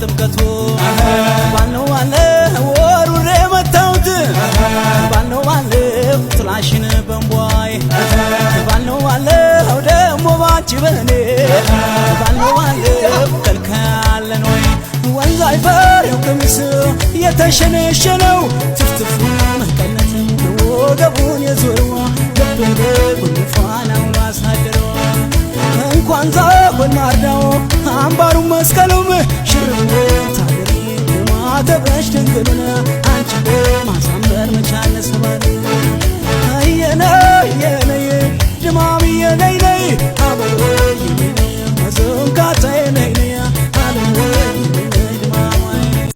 ጥምቀቱ ባልነው ባለው ወሩሬ መታውት ባልነው ባለው ጥላሽን በንቧይ ባልነው ባለው ደሞ ባንቺ በኔ ባልነው ባለው ከልካለን ወይ ወንዝ አይፈሬው ቀሚስ የተሸነሸነው ትፍትፉ መቀነትም ወገቡን የዞረዋ ልብ ጉንፋናውን አሳደረዋ እንኳን ዛጎን ማርዳው አምባሩ መስቀሉም ሽርብ ታገሪ ማተበሽ ድንግሉን አንቺ ማሳመር መቻለ ሰባል የነ የነይ ድማም የነይ ነይ አበሎ የነይ መዘንካታዬ።